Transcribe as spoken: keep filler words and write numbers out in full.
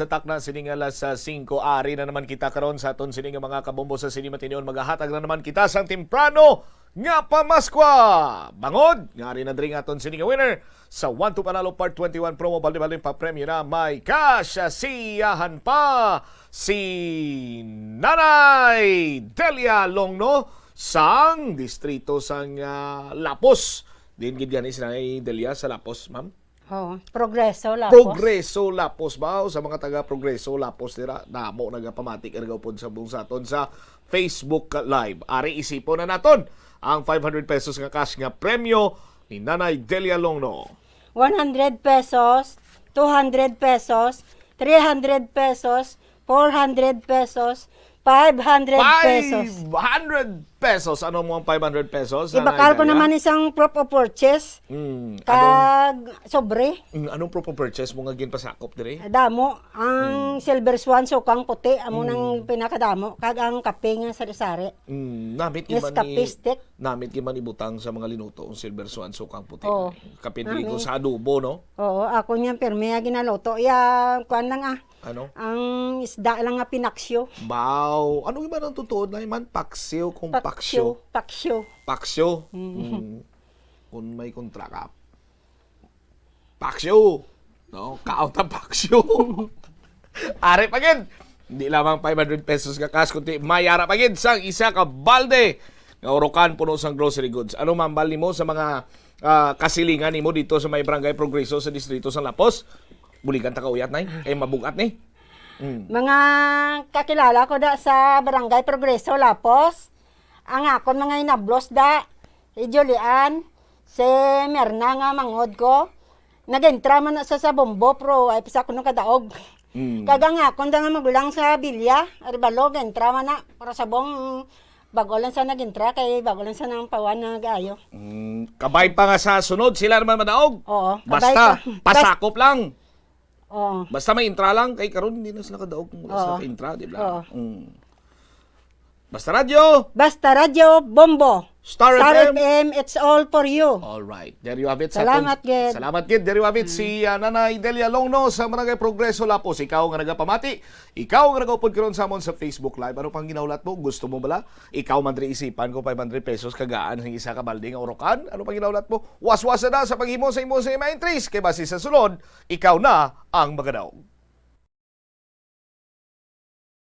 Sa takna sini nga alas, ah, singko, ari na naman kita karon sa aton sini nga mga kabombo sa sini matinuon. Magahatag na naman kita sang temprano nga pamaskwa. Bangod nga ari na diri nga aton sini nga winner sa One to Panalo Part twenty-one promo, balde-baldeng papremyo na may cash, ah, siyahan pa si Nanay Delia Longno sang distrito sang, ah, Lapos. Din gid gani si Nanay Delia sa Lapos, ma'am? Oh, Progreso, Lapos. Progreso, Lapos ba? O sa mga taga Progreso, Lapos dira, damo nagapamati ka nagaupod sa bung sa aton sa Facebook Live. Ari, isipon na naton ang five hundred pesos nga cash nga premyo ni Nanay Delia Longno. One hundred pesos, two hundred pesos, three hundred pesos, four hundred pesos, five hundred pesos. Five hundred pesos. Ano mo ang five hundred pesos, Nanay Delia? Ibakal ko naman isang proof of purchase. Mm, anong, Kag sobre. Mm, anong proof of purchase mo nga ginpasakop diri? Damo. Ang Mm. Silver Swan, sukang puti, amo nang Mm. pinakadamo. Kag ang kape nga sari-sari. Mm, namit gid man Nescafe ni, stick. Namit gid man ibutang sa mga linuto ang Silver Swan, sukang puti. Oo. Kape dili ko Namit. Sa adobo, no? Oo, ako niyan, pirmi nga ginaluto. Ya, kuwan lang, ah. Ano? Ang isda lang nga pinaksyo. Baw. Ano gid man ang totoo na man? Paksiw kung Paksyo. Paksyo. Paksyo. Paksyo? Mm. Mm. Kung may kontra ka. Paksyo! No? Kaon ta paksyo! Ari pa gid! Hindi lamang five hundred pesos nga cash, kundi may ara pa gid sang isa ka balde nga urukan puno sang grocery goods. Ano mambal nimo sa mga, ah, kasilingan nimo dito sa may Barangay Progreso sa Distrito San Lapos? Buligan ta ka uyat, Nay. Kay mabugat ni. Mm. Mga kakilala ko da sa Barangay Progreso, Lapos. Ang akon mga inablos da, si Julian, si Mirna nga manghod ko. Nag-entra man na sa, sa bombo, pero ay pa sa kuno kadaog. Mm. Kag ang akon da nga magulang sa Bilya, Arbalog, entra man na. Pero sa bong, bago lang sa nag-entra, kay bago lang sa nang pawan na nag-ayo. Mm, kabay pa nga sa sunod, sila naman madaog. Oo, kabay Basta, pa. Bas- pasakop lang. Oo. Basta may intra lang, kay karon hindi na sila kadaog kung wala Oo. Sila ka-intra, di ba? Oo. Mm. Basta Radyo! Basta Radyo, Bombo. Star Star F M. F M, it's all for you. All right. There you have it. Sa Salamat, atong, Ged. Salamat, Ged. There you have it. Mm. Si, ah, Nanay Delia Longno sa Barangay Progreso, Lapos. Ikaw nga nagapamati, ikaw nga nagaupod karon sa amon sa Facebook Live. Ano pang ginahulat mo? Gusto mo bala? Ikaw man diri isipan ko five hundred pesos kagaan sa isa ka balde nga urukan. Ano pang ginahulat mo? Waswasa na sa paghimo sa imo sa mga entries. Kay base sa sulod, ikaw na ang magadaog.